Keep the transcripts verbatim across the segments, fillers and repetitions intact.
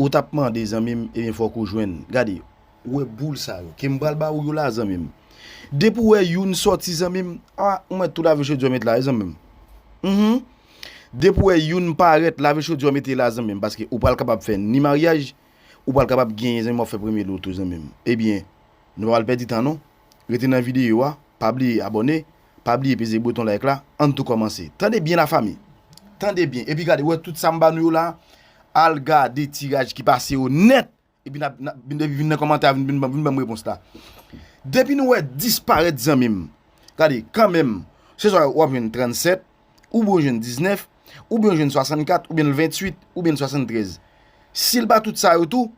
Ou t ap mande, zanmi m, ebyen, fòk ou jwenn. Gade, ou wè boul sa yo, ke m pral ba ou yo la, zanmi m. Depi w wè youn sòti, zanmi m, a, ou mèt tou lave chodi w met la, wi, zanmi m. Mhm. Depi w wè youn parèt, lave chodi w mete la, zanmi m, paske ou pral kapab fè ni maryaj, ou pral kapab genyen, zanmi m, w ap fè premye lo tou, zanmi m. Ebyen, nou pa pral pèdi tan, non. Rete nan videyo a, pa bliye abòne, pa bliye peze bouton like la, ann tou kòmanse. Tande byen, lafanmi. Tande byen. Epi gade, ou wè tout sa m ba nou yo la, al gade tiraj ki pase yo nèt. Epi n ap, n ap, epi vin nan kòmantè a, vin, vin, vin ban m repons la. Depi nou wè dis parèt, zanmi m, gade, kanmenm, se swa w ap jwenn trannsèt, oubyen w jwenn diznèf, oubyen w jwenn swasannkat, oubyen l venntuit, oubyen l swasanntrèz. Si l ba tout sa yo tou,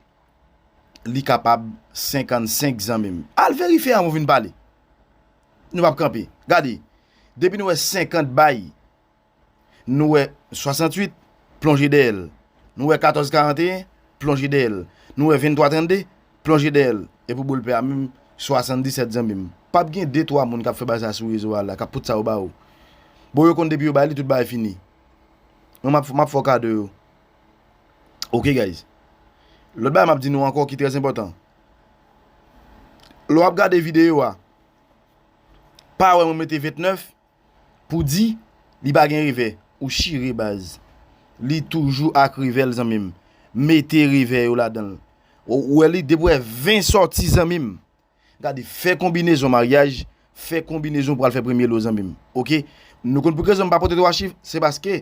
li kapab senkannsenk, zanmi m. Al verifye anvan w vin pale. Nou p ap kanpe. Gade, depi nou wè senkant bay, nou wè swasanntuit, plonje dèyè l. Nou wè katòz karanteyen, plonje dèyè l. Nou wè venntwa trannde, plonje dèyè l. E pou boul pè a menm, swasanndisèt, zanmi m. P ap gen de twa moun k ap fè bagay sa sou rezo a la, k ap pote sa yo ba ou. Bon, yo konn depi yo bay li, tout bagay fini. Mwen, m ap, m ap fè w kado yo. Ok, guys. Lòt bagay m ap di nou ankò ki trè enpòtan. Lè w ap gade videyo a, pa wè mwen mete ventnèf, pou di li pa gen revè. Ou chire, baz. Li toujou ak revè l, zanmi m. Mete revè yo ladan l. Ou, ou wè li, depi w wè ven sòti, zanmi m. Gade, fè konbinezon maryaj, fè konbinezon pou al fè premye lo, zanmi m. Ok? Nou konn pou ki rezon m pa pote twa chif, se paske,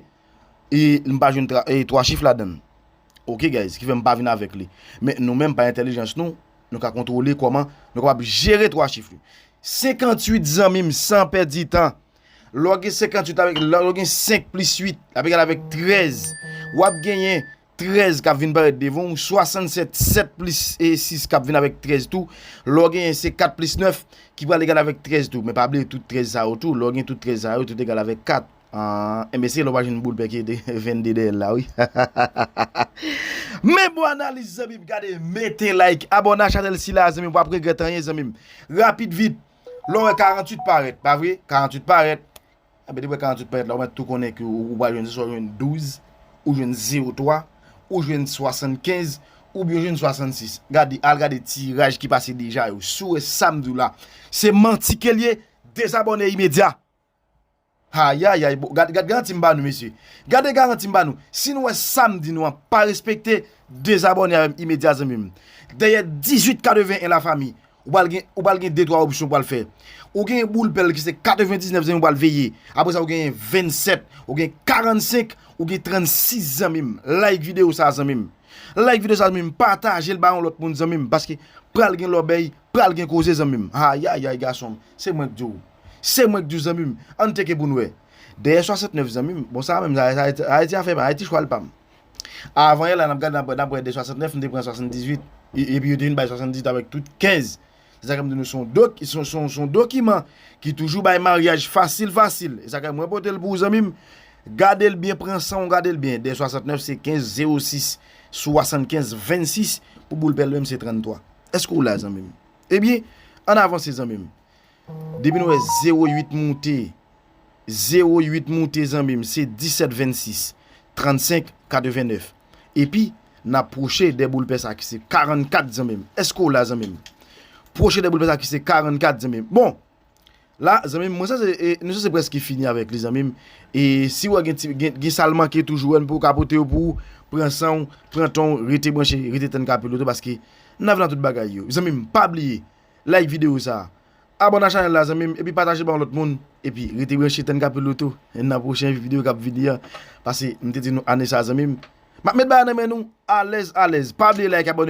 e, m pa jwenn tra-, e, twa chif ladan l. Ok, guys, ki fè m pa vin avèk li. Men nou menm, pa entèlijans nou, nou ka kontwole kòman nou kapab jere twa chif yo. Senkanntuit, zanmi m, san pèdi tan. Lè w gen senkanntuit avèk, lè w gen senk plis uit, l ap egal avèk trèz. W ap genyen trèz k ap vin parèt devan w, swasannsèt, sèt plis, e, sis k ap vin avèk trèz tou. Lè w genyen se kat plis nèf ki pral egal avèk trèz tou. Men pa bliye tout trèz sa yo tou, lè w gen tout trèz sa yo, tout egal avèk kat. Ah, enben se lè w pa jwenn boul pè ki te vennde dèyè l la, wi. Men bon analiz, zanmi m, gade, mete like, abòne a chanèl sila, zanmi m, w ap regrèt anyen, zanmi m. Rapid vit, lè w wè karanntuit parèt, pa vre? Karanntuit parèt. Enben, depi w wè karanntuit parèt la, ou mèt tou konnen ke ou, ou pral jwenn, se swa w jwenn douz, ou jwenn zewo twa, ou jwenn swasannkenz, oubyen w jwenn swasannsis. Gade, al gade tiraj ki pase deja yo. Si w wè sa m di w la, se manti ke l ye, dezabòne imedya. Ayayay, bon, gad, gad garanti m ba nou, mesye. Gade garanti m ba nou. Si nou wè sa m di nou an pa respekte, dezabòne avè m imedya, zanmi m. Dèyè dizuit katreven en, lafanmi, ou pral gen, ou pral gen de twa opsyon pou al fè. Ou gen boul pè l ki se katrevendiznèf, zanmi m, ou pral veye. Apre sa, ou gen vennsèt, ou gen karannsenk, ou gen trannsis, zanmi m. Like videyo sa, zanmi m. Like videyo sa, zanmi m. Pataje l ba yon lòt moun, zanmi m. Paske pral gen lòbèy, pral gen koze, zanmi m. Ayayay, gason m. Se mwen k di w. Se mwen k di w, zanmi m. Ann tcheke pou n wè. Dèyè swasantnèf, zanmi m. Bon, sa menm, sa, sa, Ayiti afè pa m, Ayiti chwal pa m. Avan yè la, n ap gade, n ap, n ap wè de swasantnèf, m te pran swasanndizuit. E, epi yo te vin bay swasanndizuit avèk tout kenz. Se sa k ap di nou, se yon dok-, se yon, se yon, se yon dokiman ki toujou bay maryaj fasil, fasil. E sa k ap, mwen pote l pou ou, zanmi m. Gade l byen, pran san w, gade l byen. De swasantnèf, se kenz, zewo sis, swasannkenz, vennsis, pou boul pè l menm, se tranntwa. Èske w la, zanmi m? Ebyen, ann avanse, zanmi m. Depi nou wè zewo uit moute, zewo uit moute, zanmi m, se disèt vennsis, trannsenk katrevennèf. Epi, n ap pwoche dè boul pè sa ki se karannkat, zanmi m. Èske w la, zanmi m? Pwoche dè boul pè sa ki se karannkat, zanmi m. Bon, la, zanmi m, mwen sanse, e, nou sanse prèske fini avèk li, zanmi m. E si w wè gen ti, gen, gen sa l manke toujou, wè n pou kapote yo pou ou, pran san w, pran tan w, rete branche, rete tann Kapelo tou, paske n ap nan tout bagay yo. Zanmi m, pa bliye, like videyo sa a. Abòne a chanèl la, zanmi m, epi pataje ba yon lòt moun. Epi, rete branche, tann Kapelo tou. Nan pwochen videyo k ap vini an. Paske, m te di nou ane sa, zanmi m, m ap met bagay nan men nou, alèz, alèz. Pa bliye like, abòne,